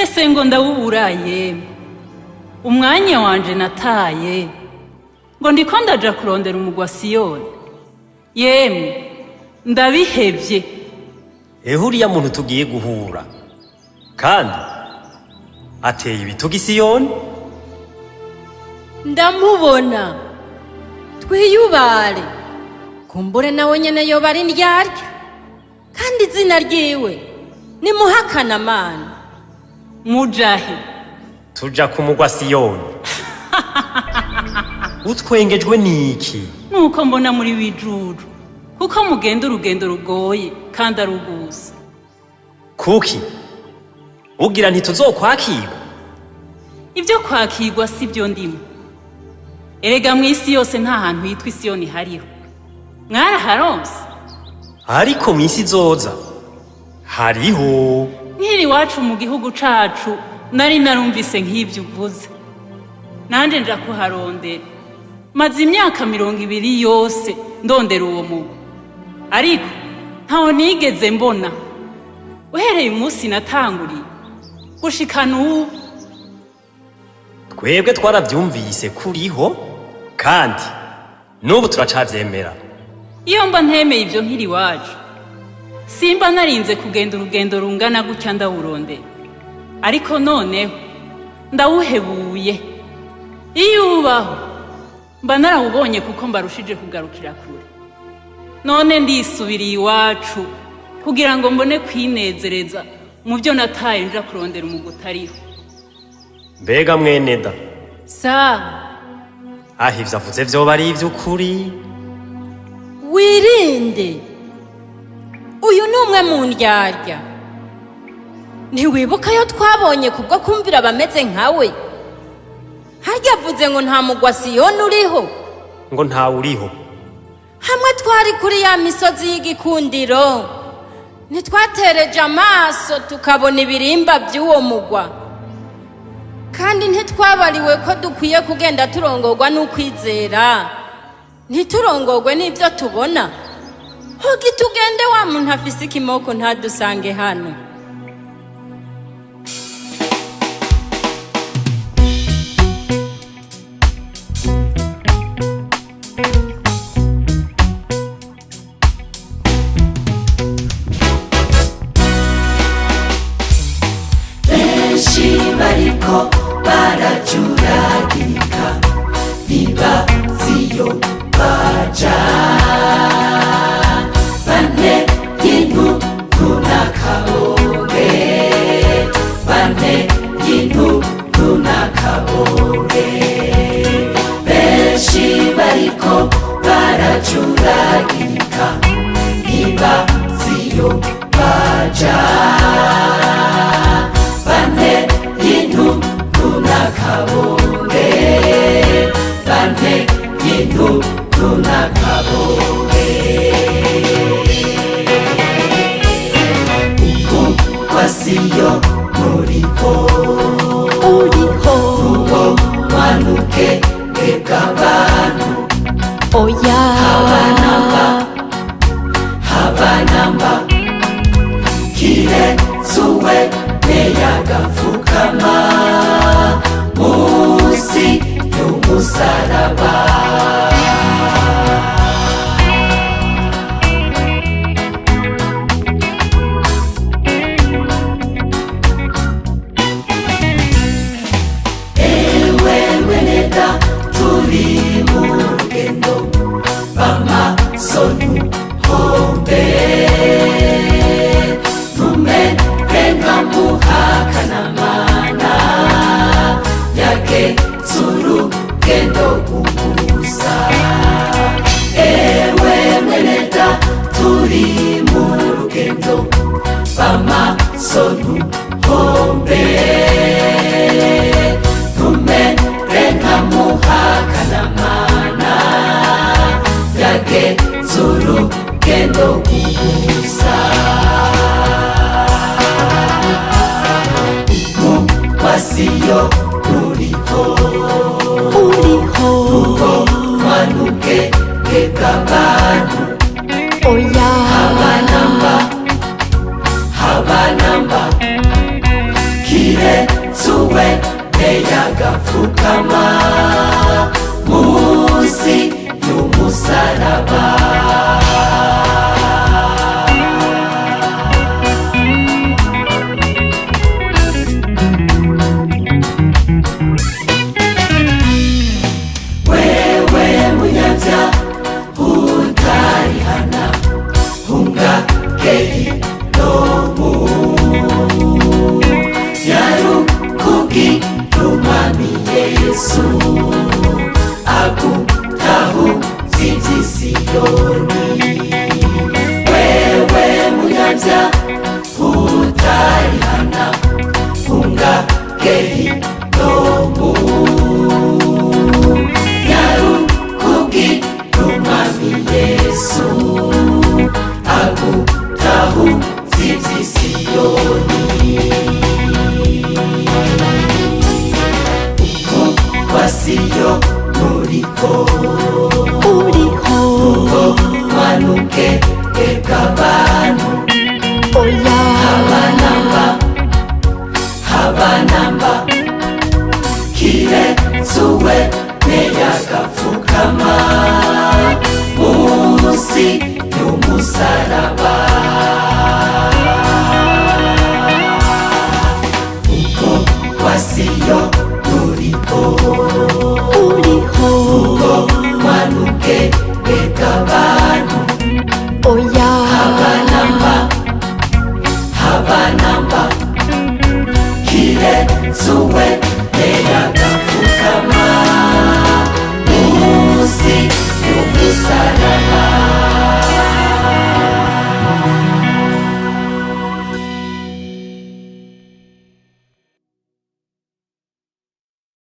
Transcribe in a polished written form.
Ese ngo ndawubura yemwe? Umwanya wanje nataye ngo ndiko ndaja kurondera umugwa Siyoni, yemwe ndabihevye. Ehe, uriya muntu tugiye guhura kandi ateye ibitugu Isiyoni. Ndamubona, twiyubare, kumbure nawe nyene yoba ari ndyarya, kandi izina ryiwe ni Muhakanamana. Mujahe? Tuja ku mugwa Siyoni. Utwengejwe n'iki? Nuko mbona muri bijuju, kuko mugenda urugendo rugoye kandi ari ugusa. Kuki ugira ntituzokwakirwa? Ibyo kwakirwa si byo ndimo. Erega mu isi yose nta hantu hitwa Isiyoni hariho. Mwaraharonse? Ariko mu isi izoza hariho. Nkiri iwacu mu gihugu cacu nari narumvise nk'ibyo uvuze, nanje nja kuharondera. Maze imyaka 20 yose ndondera uwo mugwi, ariko ntawo nigeze mbona, uhereye umunsi natanguriye gushika n'ubu. Twebwe twaravyumvise kuriho, kandi n'ubu turacavyemera. Iyo mba ntemeye ibyo nkiri iwacu, simba narinze kugenda urugendo rungana gutya ndawurondera. Ariko noneho ndawuhebuye. Iyo ubaho mba narawubonye, kuko mbarushije kugarukira kure. None ndisubiriye iwacu kugira ngo mbone kwinezereza mu byo nataye nja kurondera umugwi utariho. Mbega mwene da! Sa. Aho ivyo avuze vyoba ari ivy'ukuri? Wirinde, uyu ni umwe mu ndyarya. Ntiwibuka ayo twabonye kubwo kumvira abameze nkawe? Harya avuze ngo nta mugwa Siyoni uriho. Ngo ntawe uriho. Hamwe twari kuri ya misozi y'igikundiro, ntitwatereje amaso tukabona ibirimba by'uwo mugwa? Kandi ntitwabariwe ko dukwiye kugenda turongorwa n'ukwizera, ntiturongorwe n'ibyo tubona? Hogi tugende, wa muntu afise ikimoko ntadusange hano. Benshi bariko baracuragirika, ntibaziyo baja. Bane y'intugu n'akabonge, bane y'intugu n'akabonge. Benshi bariko baracuragirika, ntibaziyo baja. Bane y'intugu n'akabonge, bane y'intugu n'akabonge. Umugwasiyo muriho, uriho. Uwo mwanuke bw'abantu. Oya. Habanamba, habanamba, kirezuwe neyagapfukama munsi y'umusaraba. Ewe mweneda, turi mu rugendo b'amasonu hombe, ntumere nka muhakanamana yageze urugendo gusa. Ewe mweneda, turi mu rugendo b'amasonu hombe, ntumere nka muhakanamana yageze urugendo gusa. Umugwasiyo uriho. Uriho. Uwo mwanuke bw'abantu. Oya. Habanamba, habanamba, kire. Kiretse nteyagapfukama munsi y'umusaraba. Wewe munyabya utarihana, hunga gehinomu, nyarukugi rumami Yesu agutahu z'iby'isiyoni. Wewe munyabya utarihana, hunga gehinomu, nyarukugi rumami Yesu agutahu z'iby'isiyoni. Wasiyo muriho, uriho, ngo manuke bw'abantu. Oya. Habanamba, habanamba, kiretse nteyagapfukama munsi y'umusaraba.